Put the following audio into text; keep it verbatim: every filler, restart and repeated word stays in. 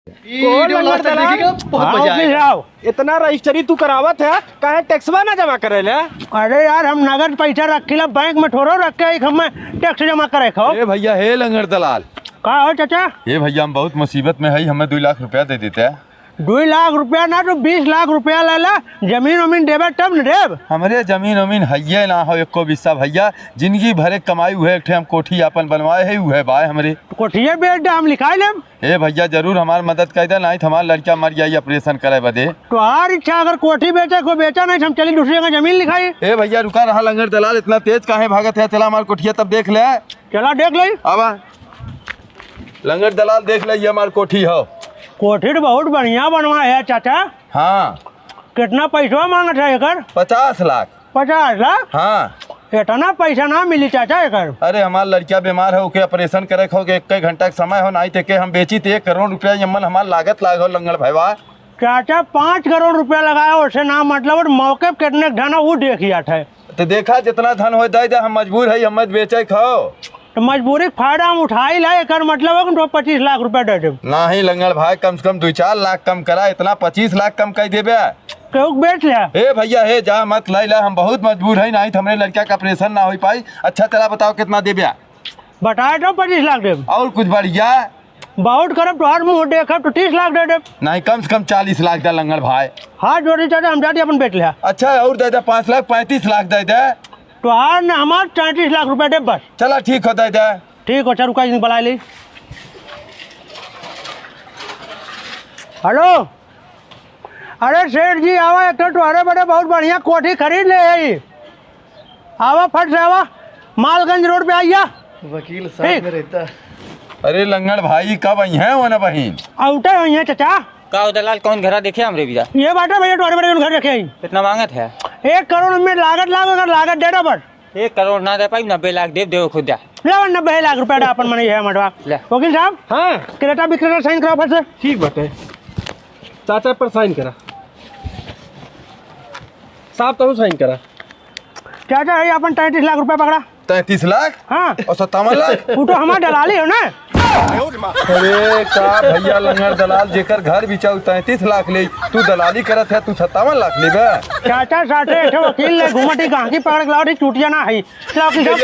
ई ओ video लंगड़ last तक दलाल। देखिएगा, बहुत हाँ, मजा वकील आएगा। साहब। इतना रजिस्ट्री तू करावत है, काहे टैक्सवा ना जमा करे ले? अरे यार, हम नगद पैसा रखिला बैंक में, थोड़ो रख के एक हमें टैक्स जमा करे खाओ। ए भैया, हे लंगड़ दलाल। का हो चाचा? ए भैया, हम बहुत मुसीबत में है, हमें दुई लाख रुपया दे देते। दुई लाख रुपया ना तो बीस लाख रुपया ले ला, जमीन उमीन देबे तब न देब। हमरे जमीन उमीन हइये ना हो एको बिस्सा भैया, जिंदगी भरे कमाई उहे एक ठे हम कोठी आपन बनवाए है, उहे बाय हमरे। कोठिये बेच दे, हम लिखाई लेब। ए भैया, जरूर हमार मदद कर दे, नाहीं तो हमार लड़का मर जाई ऑपरेशन करे बदे। तोहार इच्छा, अगर कोठी बेचे को बेचा, नाहीं तो हम चली दूसरी जगह जमीन लिखाई। ए भैया, रुका रहा लंगड़ दलाल, इतना तेज काहे भागत है? चला हमार कोठिया तब देख ले। चला देख ले। आवा लंगड़ दलाल, देख ले, ये हमार कोठी हो। कोठी तो बहुत बढ़िया बनवा है चाचा। हाँ। कितना पैसवा मांगत है एकर? पचास लाख। पचास लाख? हाँ। इतना पैसा ना मिली चाचा एकर। अरे, हमार लड़किया बीमार है, ओके ऑपरेशन करे के हो, एक घंटा के समय हो, नाहीं तो एके हम बेची तो एक करोड़ रुपया यमन हमार लागत लाग हो लंगड़ भैया। चाचा, पाँच करोड़ रुपया लगाया, ओसे ना मतलब, और मौके पे कितने के धन है, वो देख जात है। तो देखा, जितना धन हो दे दे, हम मजबूर है, हम मत बेचे खाओ। तो मजबूरी के फायदा हम उठाई ला, एकर मतलब है कि हम तो पच्चीस लाख रुपया दे देब। नाहीं लंगड़ भाई, कम से कम दुई चार लाख कम करा, इतना पच्चीस लाख कम कर देबे। केहू के बेच ले। ए भैया, हे जा मत लाई ला, हम बहुत मजबूर है, नाहीं तो हमरे लड़का का ऑपरेशन ना हो पाई। अच्छा, चला बताओ कितना देबे? बताए तो पच्चीस लाख देब। और कुछ बढ़िया? बहुत करब, तोहार मुंह देखब तो तीस लाख दे देब। नाहीं, कम से कम चालीस लाख दे लंगड़ भाई। हाथ जोड़ी चाचा, हम जाती अपन बेच ले। अच्छा, और दे दे पाँच लाख, पैंतीस लाख दे दे। तोहार न हमार तैंतीस लाख रुपया देब बस। चला ठीक हो, दे दे। ठीक हो, चल रुका, इनके बुला ली। हेलो, अरे सेठ जी, आवा, एक ठो तोहरे बदे बहुत बढ़िया कोठी खरीद ले आई। आवा, फट से आवा, मालगंज रोड पे आइया। वकील साथ ठीक। में रहता। अरे लंगड़ भाई, कब आई हैं वो ना बहिन? आउटे हुई हैं चाचा। का हो दलाल, कौन घरा देखे हमरे भैया? ये बाटे भैया, तोहरे बदे घर देखे आई। कितना मांगत है? एक करोड़ में लागत लाग, अगर लागत दे दो बस। एक करोड़ ना दे पाई, नब्बे लाख दे, देव खुद जा। ले नब्बे लाख रुपया दे, अपन मनई है मटवा। ले। वकील साहब, हाँ। क्रेता विक्रेता साइन कराओ फट से। ठीक बाटे, चाचा पर साइन करा। साहब, तहू साइन करा। चाचा, है अपन तैंतीस लाख रुपया पकड़ा। तैंतीस लाख? हाँ। और सत्तावन लाख? वो तो हमार दलाली हो ना। अरे का भैया लंगड़ दलाल, जेकर घर बिचाऊ तैंतीस लाख ले, तू दलाली करत है, तू सत्तावन लाख लेबे? चाचा, साथे एक ठो वकील ले घूमत ही, गाहकी पकड़ के लावत ही, चूतिया ना है। लाओ कि सब